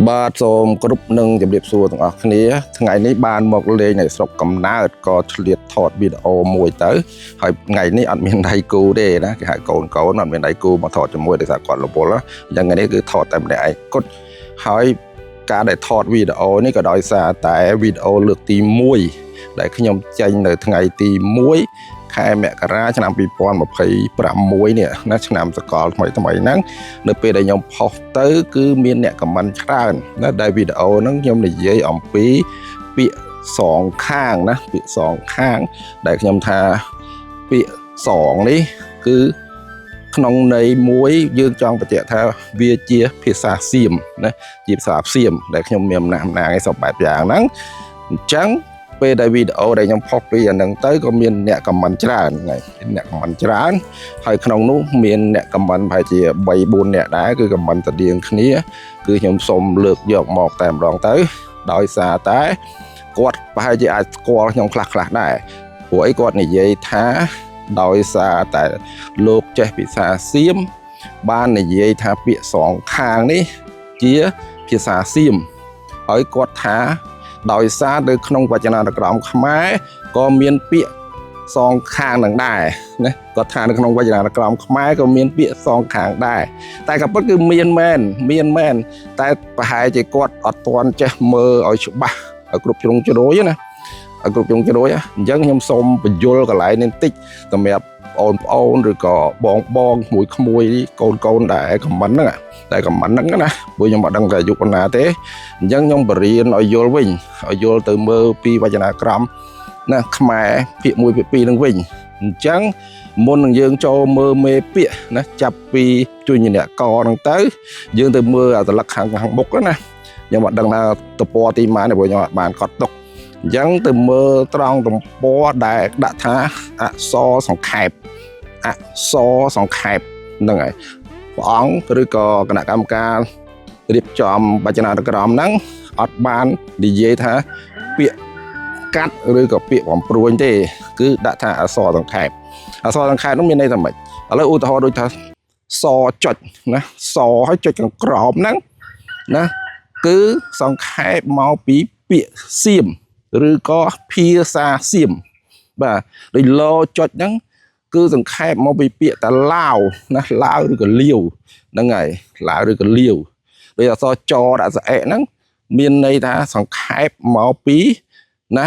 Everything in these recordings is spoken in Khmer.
បាទសូមគ្រប់នឹងជម្រាបសួរទាំងអស់គ្នាថ្ងៃនេះបានមកលេងនៅស្រុកកំណើតក៏ឆ្លៀតថតវីដេអូមួយទៅហើយថ្ងៃនេះអត់មានដៃគូទេណាគេហៅកូនកូនអត់មានដៃគូមកថតជាមួយដោយសារគាត់រវល់ណាអញ្ចឹងថ្ងៃនេះគឺថតតែម្នាក់ឯងគត់ហើយការដែលថតវីដេអូនេះក៏ដោយសារតែវីដេអូលើកទី1ដែលខ្ញុំចេញនៅថ្ងៃទី1ខែមករាឆ្នាំ2026នេះណាឆ្នាំសកលថ្មីថ្មីហ្នឹង នៅពេលដែលខ្ញុំផុសទៅគឺមានអ្នកខមមិនច្រើនណាដែលវីដេអូហ្នឹងខ្ញុំនិយាយអំពីពាក្យសងខាងណាពាក្យសងខាង ដែលខ្ញុំថាពាក្យសងនេះគឺក្នុងន័យមួយយើងចង់បញ្ជាក់ថាវាជាភាសាសៀមណាជាភាសាសៀមដែលខ្ញុំមានអំណះអំណាងឯសពបែបយ៉ាងហ្នឹងអញ្ចឹងពេលដែលវីដេអូដែលខ្ញុំផុសពីអាហ្នឹងទៅក៏មានអ្នកខមមិនច្រើនហ្នឹងអ្នកខមមិនច្រើន ហើយក្នុងនោះមានអ្នកខមមិនប្រហែលជា3 4អ្នកដែរគឺខមមិនស្តៀងគ្នាគឺខ្ញុំសូមលើកយកមកតែម្ដងទៅដោយសារតែគាត់ប្រហែលជាអាចស្គាល់ខ្ញុំខ្លះខ្លះៗដែរព្រោះអីគាត់និយាយថាដោយសារតែលោកចេះភាសាសៀមបាននិយាយថាពាក្យសងខាងនេះជាភាសាសៀមហើយគាត់ថាដោយសារនៅក្នុងវចនានុក្រមខ្មែរក៏មានពាក្យសងខាងនឹងដែរណាគាត់ថានៅក្នុងវចនានុក្រមខ្មែរក៏មានពាក្យសងខាងដែរតែក៏ពិតគឺមានមែនមានមែនតែប្រហែលជាគាត់អត់ទាន់ចេះមើលឲ្យច្បាស់ឲ្យគ្រប់ជ្រុងជ្រោយណាឲ្យគ្រប់ជ្រុងជ្រោយណាអញ្ចឹងខ្ញុំសូមបញ្យល់កន្លែងនេះបន្តិចសម្រាប់បងប្អូនឬក៏បងបងក្មួយក្មួយកូនកូនដែលខមមិនហ្នឹងតែខមមិនហ្នឹងណាព្រោះខ្ញុំអត់ដឹងថាអាយុប៉ុណ្ណាទេអញ្ចឹងខ្ញុំបរៀនឲ្យយល់វិញឲ្យយល់ទៅមើលពីវចនាក្រមណាខ្មែរភាគ1ភាគ2ហ្នឹងវិញអញ្ចឹងមុននឹងយើងចូលមើលមេពាក្យណាចាប់ពីជួយអ្នកកហ្នឹងទៅយើងទៅមើលអាសន្លឹកខាងខាងមុខហ្នឹងណាខ្ញុំអត់ដឹងថាទំព័រទីម៉ានទេព្រោះខ្ញុំអត់បានកត់ទុកអញ្ចឹងទៅមើលត្រង់ទំព័រដែលដាក់ថាអក្សរសង្ខេបអក្សរសង្ខេបហ្នឹងហើយព្រះអង្គឬក៏គណៈកម្មការរៀបចំបច្ចនានុក្រមហ្នឹងអត់បាននិយាយថាពាក្យកាត់ឬក៏ពាក្យបំព្រួញទេគឺដាក់ថាអក្សរសង្ខេបអក្សរសង្ខេបហ្នឹងមានន័យថាម៉េចឥឡូវឧទាហរណ៍ដូចថាសចុចណាសហើយចុចខាងក្រោមហ្នឹងណាគឺសង្ខេបមកពីពាក្យសៀមឬក៏ភាសាសៀមបាទដូចលចុចហ្នឹងគឺសង្ខេបមកពីពាក្យតាឡាវណាឡាវឬក៏លាវហ្នឹងហើយឡាវឬក៏លាវដូចអក្សរចដាក់សអិហ្នឹងមានន័យថាសង្ខេបមកពីណា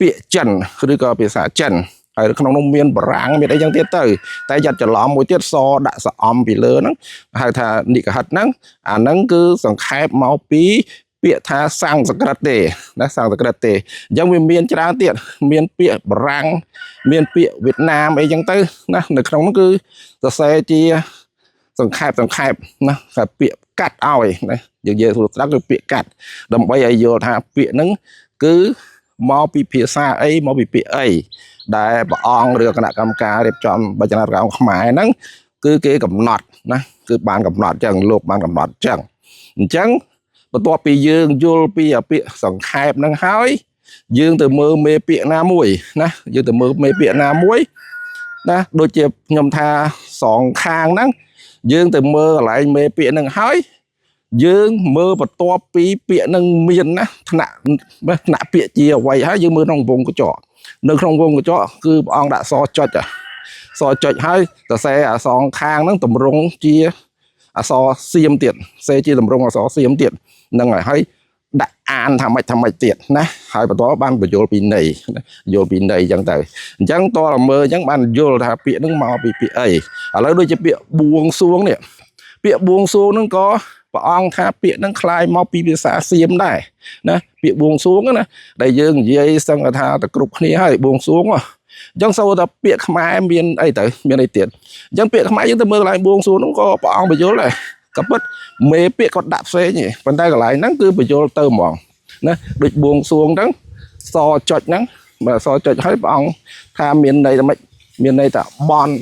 ពាក្យចិនឬក៏ភាសាចិនហើយក្នុងនោះមានបារាំងមានអីចឹងទៀតទៅតែយ៉ាត់ច្រឡំមួយទៀតសដាក់សអំពីលើហ្នឹងហៅថានិកហិតហ្នឹងអាហ្នឹងគឺសង្ខេបមកពីពាក្យថាសំស្ក្រឹតទេណាសំស្ក្រឹតទេអញ្ចឹងវាមានច្រើនទៀតមានពាក្យបារាំងមានពាក្យវៀតណាមអីចឹងទៅណានៅក្នុងនោះគឺសរសេរជាសង្ខេបសង្ខេបណាថាពាក្យកាត់ឲ្យណាយើងនិយាយស្រួលស្ដាប់គឺពាក្យកាត់ដើម្បីឲ្យយល់ថាពាក្យហ្នឹងគឺមកពីភាសាអីមកពីពាក្យអីដែលព្រះអង្គឬគណៈកម្មការរៀបចំបច្ចនាកម្មខ្មែរហ្នឹងគឺគេកំណត់ណាគឺបានកំណត់ចឹងលោកបានកំណត់ចឹងអញ្ចឹងបន្ទាប់ពីយើងយល់ពីអាពាក្យសង្ខេបហ្នឹងហើយយើងទៅមើលមេពាក្យណាមួយណាយើងទៅមើលមេពាក្យណាមួយណាដូចជាខ្ញុំថាសងខាងហ្នឹងយើងទៅមើលកន្លែងមេពាក្យហ្នឹងហើយយើងមើលបន្ទាប់ពីពាក្យហ្នឹងមានណាថ្នាក់ថ្នាក់ពាក្យជាអ្វីហើយយើងមើលក្នុងវងកញ្ចក់នៅក្នុងវងកញ្ចក់គឺព្រះអង្គដាក់សចុចសចុចហើយសរសេរអសងខាងហ្នឹងតម្រង់ជាអក្សរសៀមទៀតសេជាតម្រង់អក្សរសៀមទៀតហ្នឹងហើយហើយដាក់អានថាម៉េចថាម៉េចទៀតណាហើយបន្តបានបញ្យល់ពីន័យយល់ពីន័យអញ្ចឹងទៅអញ្ចឹងតើមើលអញ្ចឹងបានយល់ថាពាក្យហ្នឹងមកពីពាក្យអីឥឡូវដូចជាពាក្យបួងសួងនេះពាក្យបួងសួងហ្នឹងក៏ព្រះអង្គថាពាក្យហ្នឹងคล้ายមកពីភាសាសៀមដែរណាពាក្យបួងសួងណាដែលយើងនិយាយសឹងថាតែគ្រប់គ្នាហើយបួងសួងអញ្ចឹងសូវតែពាក្យខ្មែរមានអីទៅមានអីទៀតអញ្ចឹងពាក្យខ្មែរយើងទៅមើលកន្លែងបួងសួងហ្នឹងក៏ព្រះអង្គបញ្យល់ដែរក៏ពិតមេពាក្យគាត់ដាក់ផ្សេងទេប៉ុន្តែកន្លែងហ្នឹងគឺបញ្យល់ទៅហ្មងណាដូចបួងសួងហ្នឹងសចុចហ្នឹងបើសចុចហើយព្រះអង្គថាមានន័យថាម៉េចមានន័យថាបន់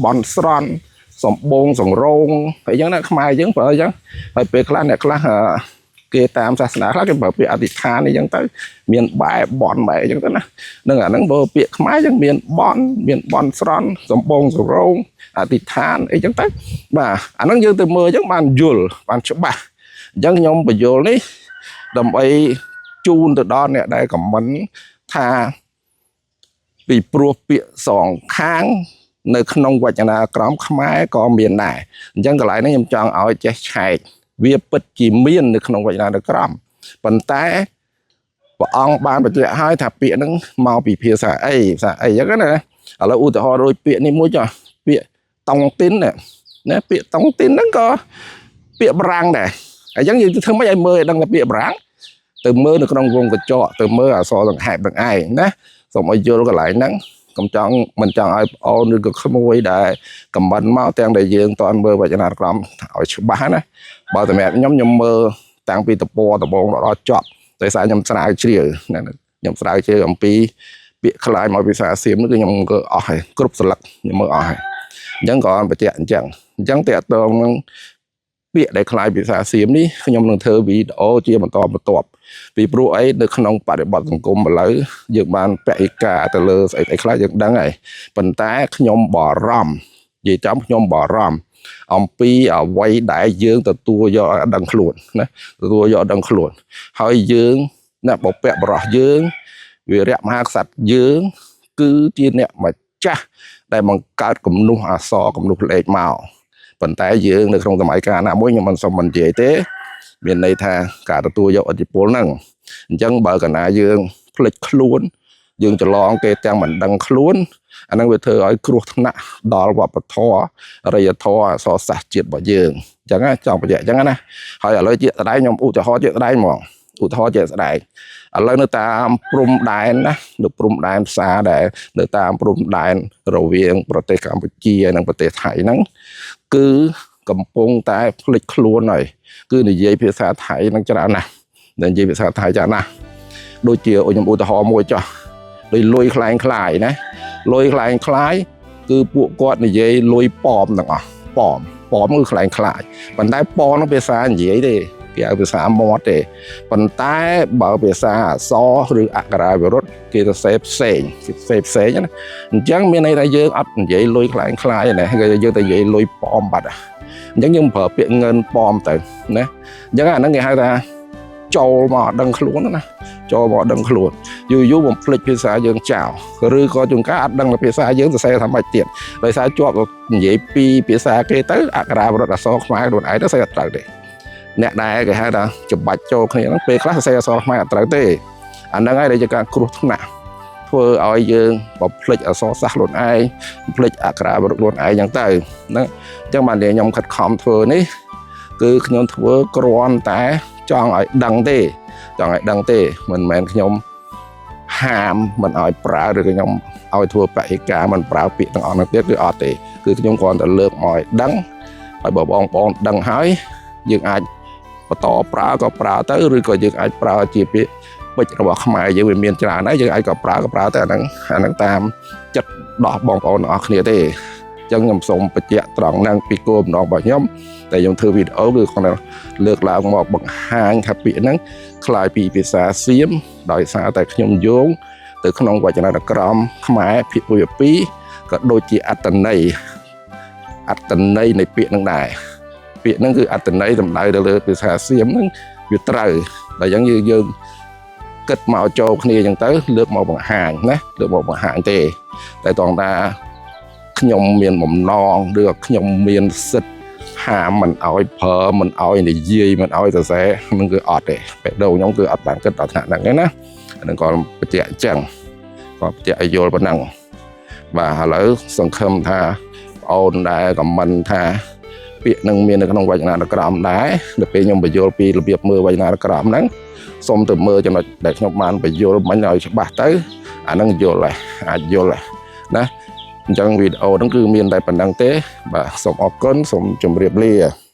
បន់ស្រន់សំបងសង្រោងអីចឹងណាខ្មែរយើងប្រើអញ្ចឹងហើយពេលខ្លះអ្នកខ្លះ គេតាមសាសនាខ្លះគេប្រើពាក្យអធិដ្ឋានអីចឹងទៅមានបែបន់បែអីចឹងទៅណានឹងអាហ្នឹងបើពាក្យខ្មែរចឹងមានបន់មានបន់ស្រន់សំបងសរោងអធិដ្ឋានអីចឹងទៅបាទអាហ្នឹងយើងទៅមើលចឹងបានយល់បានច្បាស់អញ្ចឹងខ្ញុំបញ្យល់នេះដើម្បីជូនទៅដល់អ្នកដែលខមមិនថាពីព្រោះពាក្យសងខាង នៅក្នុងវចនាក្រមខ្មែរក៏មានដែរអញ្ចឹងកន្លែងនេះខ្ញុំចង់ឲ្យចេះឆែកវាពិតជាមាននៅក្នុងវចនាក្រមប៉ុន្តែព្រះអង្គបានបញ្ជាក់ឲ្យថាពាក្យហ្នឹងមកពីភាសាអីភាសាអីអញ្ចឹងណាឥឡូវឧទាហរណ៍ដូចពាក្យនេះមួយចុះពាក្យតុងទីនណាណាពាក្យតុងទីនហ្នឹងក៏ពាក្យបារាំងដែរអញ្ចឹងយើងធ្វើម៉េចឲ្យមើលឲ្យដឹងថាពាក្យបារាំងទៅមើលនៅក្នុងវងកញ្ចក់ទៅមើលអក្សរសង្ខេបនឹងឯងណាសូមឲ្យយល់កន្លែងហ្នឹងកុំចង់មិនចង់ឲ្យប្អូនឬក៏ក្មួយដែលខមមិនមកទាំងដែលយើងតន់មើលវចនានុក្រមឲ្យច្បាស់ណាបើសម្រាប់ខ្ញុំខ្ញុំមើលតាំងពីតពរដំបងដល់ចប់ដោយសារខ្ញុំស្រាវជ្រាវណាខ្ញុំស្រាវជ្រាវអំពីពាក្យខ្លាយមកភាសាសៀមនោះគឺខ្ញុំក៏អស់ហើយគ្រប់សន្លឹកខ្ញុំមើលអស់ហើយអញ្ចឹងក៏បញ្ជាក់អញ្ចឹងអញ្ចឹងតើតងនឹងពាក្យដែលខ្លាយភាសាសៀមនេះខ្ញុំនឹងធ្វើវីដេអូជាបន្តបន្ទាប់ពីព្រោះអីនៅក្នុងបរិបទសង្គមឥឡូវយើងបានពហិការទៅលើស្អីស្អីខ្លះយើងដឹងហើយប៉ុន្តែខ្ញុំបារម្ភនិយាយចំខ្ញុំបារម្ភអំពីអ្វីដែលយើងទទួលយកឲ្យដឹងខ្លួនណាទទួលយកឲ្យដឹងខ្លួនហើយយើងអ្នកបពៈបរោះយើងវីរៈមហាក្សត្រយើងគឺជាអ្នកម្ចាស់ដែលបង្កើតគំនូសអក្សរគំនូសលេខមកប៉ុន្តែយើងនៅក្នុងសម័យកាលណាមួយខ្ញុំមិនសុំមិននិយាយទេមានន័យថាការទទួលយកឥទ្ធិពលហ្នឹងអញ្ចឹងបើកាលណាយើងភ្លេចខ្លួនយើងច្រឡងគេទាំងមិនដឹងខ្លួនអាហ្នឹងវាធ្វើឲ្យគ្រោះថ្នាក់ដល់វប្បធម៌អរិយធម៌អក្សរសាស្ត្រជាតិរបស់យើងអញ្ចឹងណាចង់បញ្ជាក់អញ្ចឹងណាហើយឥឡូវជាស្ដែងខ្ញុំឧទាហរណ៍ជាស្ដែងហ្មងឧទាហរណ៍ជាស្ដែងឥឡូវនៅតាមព្រំដែនណានៅព្រំដែនផ្សារដែលនៅតាមព្រំដែនរវាងប្រទេសកម្ពុជានិងប្រទេសថៃហ្នឹងគឺកំពុងតែភ្លេចខ្លួនហើយគឺនិយាយភាសាថៃហ្នឹងច្រើនណាស់និយាយភាសាថៃច្រើនណាស់ដូចជាខ្ញុំឧទាហរណ៍មួយចុះដូចលុយខ្លែងខ្លាយណាលុយខ្លែងខ្លាយគឺពួកគាត់និយាយលុយប៉មទាំងអស់ប៉មប៉មគឺខ្លែងខ្លាយប៉ុន្តែប៉មនោះភាសានិយាយទេគេហៅភាសាមាត់ទេប៉ុន្តែបើភាសាអក្សរឬអក្ខរាវិរុទ្ធគេសរសេរផ្សេងគេសរសេរផ្សេងណាអញ្ចឹងមានន័យថាយើងអត់និយាយលុយខ្លែងខ្លាយណាគេយើងតែនិយាយលុយប៉មបាត់អញ្ចឹងយើងប្រើពាក្យងិនប៉មទៅណាអញ្ចឹងអាហ្នឹងគេហៅថាចូលមកដឹងខ្លួនណាចូលមកដឹងខ្លួនយូរយូរបំភ្លេចភាសាយើងចោលឬក៏ជួនកាលអត់ដឹងភាសាយើងសរសេរថាម៉េចទៀតដោយសារជាប់និយាយពីភាសាគេទៅអក្ខរាវិរុទ្ធអក្សរខ្មែរខ្លួនឯងទៅស្អីអត់ត្រូវទេអ្នកដែលគេហៅថាច្បាច់ចូលគ្នាហ្នឹងពេលខ្លះសរសេរអក្សរខ្មែរអត់ត្រូវទេអាហ្នឹងហើយដែលជាការគ្រោះថ្នាក់ធ្វើឲ្យយើងបំភ្លេចអក្សរសាស្ត្រខ្លួនឯងបំភ្លេចអក្ខរាវិរុទ្ធខ្លួនឯងចឹងទៅហ្នឹងអញ្ចឹងបានខ្ញុំខិតខំធ្វើនេះគឺខ្ញុំធ្វើគ្រាន់តែចង់ឲ្យដឹងទេចង់ឲ្យដឹងទេមិនមែនខ្ញុំហាមមិនឲ្យប្រើឬក៏ខ្ញុំឲ្យធ្វើពហិការមិនប្រើពាក្យទាំងអស់នោះទៀតគឺអត់ទេគឺខ្ញុំគ្រាន់តែលើកមកឲ្យដឹងហើយបើបងប្អូនដឹងហើយយើងអាចបន្តប្រើក៏ប្រើទៅឬក៏យើងអាចប្រើជាពាក្យពេចន៍របស់ខ្មែរយើងវាមានច្រើនហើយយើងអាចក៏ប្រើក៏ប្រើទៅអាហ្នឹងតាមចិត្តដោះបងប្អូនទាំងអស់គ្នាទេអញ្ចឹងខ្ញុំសូមបញ្ជាក់ត្រង់ហ្នឹងពីគោលបំណងរបស់ខ្ញុំតែខ្ញុំធ្វើវីដេអូគឺគ្រាន់តែលើកឡើងមកបង្ហាញថាពាក្យហ្នឹងคล้ายពីភាសាសៀមដោយសារតែខ្ញុំយោងទៅក្នុងវចនានុក្រមខ្មែរភាគ1 2ក៏ដូចជាអត្តន័យអត្តន័យនៃពាក្យហ្នឹងដែរពាក្យហ្នឹងគឺអត្តន័យសំដៅទៅលើភាសាសៀមហ្នឹងវាត្រូវដល់អញ្ចឹងយើងយើងគិតមកចូលគ្នាអញ្ចឹងទៅលើកមកបង្ហាញណាលើកមកបង្ហាញទេតែតងថាខ្ញុំមានបំណងឬក៏ខ្ញុំមានសិទ្ធិហាមមិនឲ្យប្រើមិនឲ្យនិយាយមិនឲ្យសរសេរហ្នឹងគឺអត់ទេបេះដូងខ្ញុំគឺអត់បានគិតដល់ថ្នាក់ហ្នឹងទេណាហ្នឹងក៏បញ្ជាក់អញ្ចឹងក៏បញ្ជាក់ឲ្យយល់ប៉ុណ្ណឹងបាទឥឡូវសង្ឃឹមថាប្អូនដែលខមមិនថាពាក្យនឹងមាននៅក្នុងវចនានុក្រមដែរដល់ពេលខ្ញុំបញ្យល់ពីរបៀបមើលវចនានុក្រមហ្នឹងសូមទៅមើលចំណុចដែលខ្ញុំបានបញ្យល់មិញឲ្យច្បាស់ទៅអាហ្នឹងយល់ហើយអាចយល់ហើយណាអញ្ចឹងវីដេអូហ្នឹងគឺមានតែប៉ុណ្្នឹងទេបាទសូមអរគុណសូមជម្រាបលា។